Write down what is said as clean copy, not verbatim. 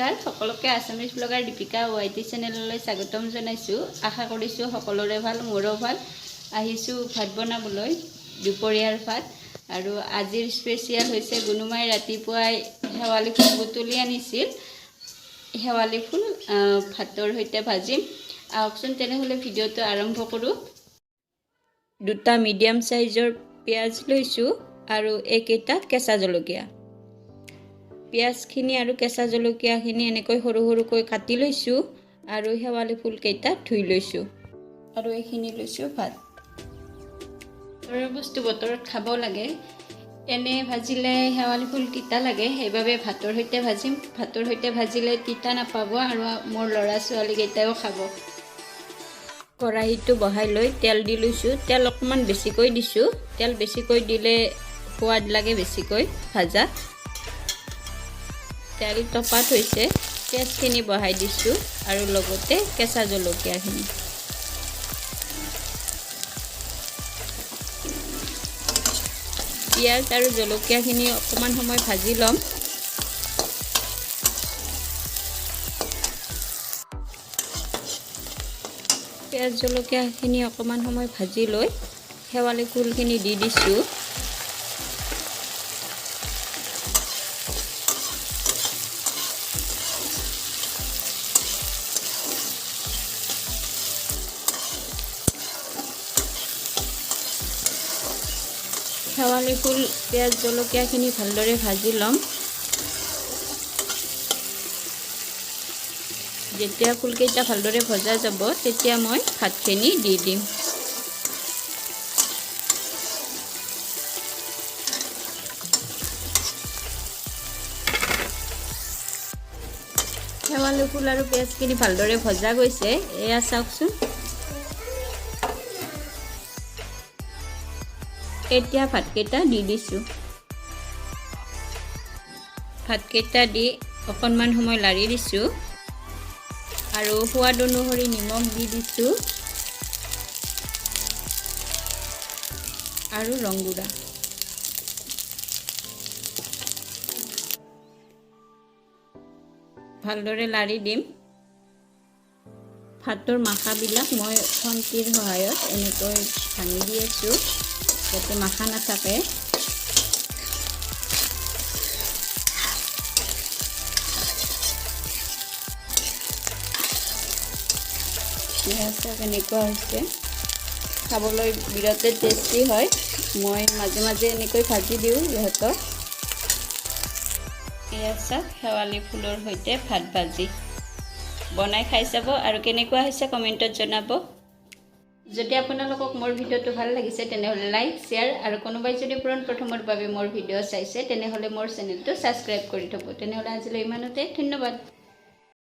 নমস্কাৰ সকলোকে Assamese blogger Deepika YT চেনেললৈ স্বাগতম জনাইছোঁ। আশা কৰিছোঁ সকলোৰে ভাল, মোৰো ভাল। আহিছোঁ ভাত বনাবলৈ, দুপৰীয়াৰ ভাত। আৰু আজিৰ স্পেচিয়েল হৈছে গুণুমাই ৰাতিপুৱাই শেৱালি ফুল বুটলি আনিছিল। শেৱালি ফুল ভাতৰ সৈতে ভাজিম। আহকচোন তেনেহ'লে ভিডিঅ'টো আৰম্ভ কৰোঁ। দুটা মিডিয়াম চাইজৰ পিঁয়াজ লৈছোঁ আৰু এইকেইটা কেঁচা জলকীয়া। পিঁয়াজখিনি আৰু কেঁচা জলকীয়াখিনি এনেকৈ সৰু সৰুকৈ কাটি লৈছোঁ আৰু শেৱালি ফুলকেইটা ধুই লৈছোঁ আৰু এইখিনি লৈছোঁ ভাত। বতৰৰ বস্তু বতৰত খাব লাগে। এনে ভাজিলে শেৱালি ফুল তিতা লাগে, সেইবাবে ভাতৰ সৈতে ভাজিম। ভাতৰ সৈতে ভাজিলে তিতা নাপাব আৰু মোৰ ল'ৰা ছোৱালীকেইটাইও খাব। কেৰাহীটো বহাই লৈ তেল দি লৈছোঁ। তেল অকণমান বেছিকৈ দিছোঁ। তেল বেছিকৈ দিলে সোৱাদ লাগে বেছিকৈ ভাজা। তেল তপাত হৈছে, পিঁয়াজখিনি বহাই দিছোঁ আৰু লগতে কেঁচা জলকীয়াখিনি। পিঁয়াজ আৰু জলকীয়াখিনি অকণমান সময় ভাজি ল'ম। পিঁয়াজ জলকীয়াখিনি অকণমান সময় ভাজি লৈ শেৱালি ফুলখিনি দি দিছোঁ। শেৱালি ফুল পিঁয়াজ জলকীয়াখিনি ভালদৰে ভাজি ল'ম। যেতিয়া ফুলকেইটা ভালদৰে ভজা যাব তেতিয়া মই ভাতখিনি দি দিম। শেৱালি ফুল আৰু পিঁয়াজখিনি ভালদৰে ভজা গৈছে, এয়া চাওকচোন। এতিয়া ভাতকেইটা দি দিছোঁ। ভাতকেইটা দি অকণমান সময় লাৰি দিছোঁ আৰু সোৱাদ অনুসৰি নিমখ দি দিছোঁ আৰু ৰং গুড়া। ভালদৰে লাৰি দিম। ভাতৰ মাখাবিলাক মই খন্তিৰ সহায়ত এনেকৈ ভাঙি দি আছোঁ যাতে মাখা নাথাকে। কেনেকুৱা হৈছে, খাবলৈ বিৰাটেই টেষ্টি হয়। মই মাজে মাজে এনেকৈ ভাজি দিওঁ ইহঁতক। এয়া চাওক, শেৱালি ফুলৰ সৈতে ভাত ভাজি বনাই খাই চাব আৰু কেনেকুৱা হৈছে কমেণ্টত জনাব। যদি আপোনালোকক মোৰ ভিডিঅ'টো ভাল লাগিছে তেনেহ'লে লাইক, শ্বেয়াৰ আৰু কোনোবাই যদি পোন প্ৰথমৰ বাবে মোৰ ভিডিঅ' চাইছে তেনেহ'লে মোৰ চেনেলটো ছাবস্ক্ৰাইব কৰি থ'ব। তেনেহ'লে আজিলৈ ইমানতে, ধন্যবাদ।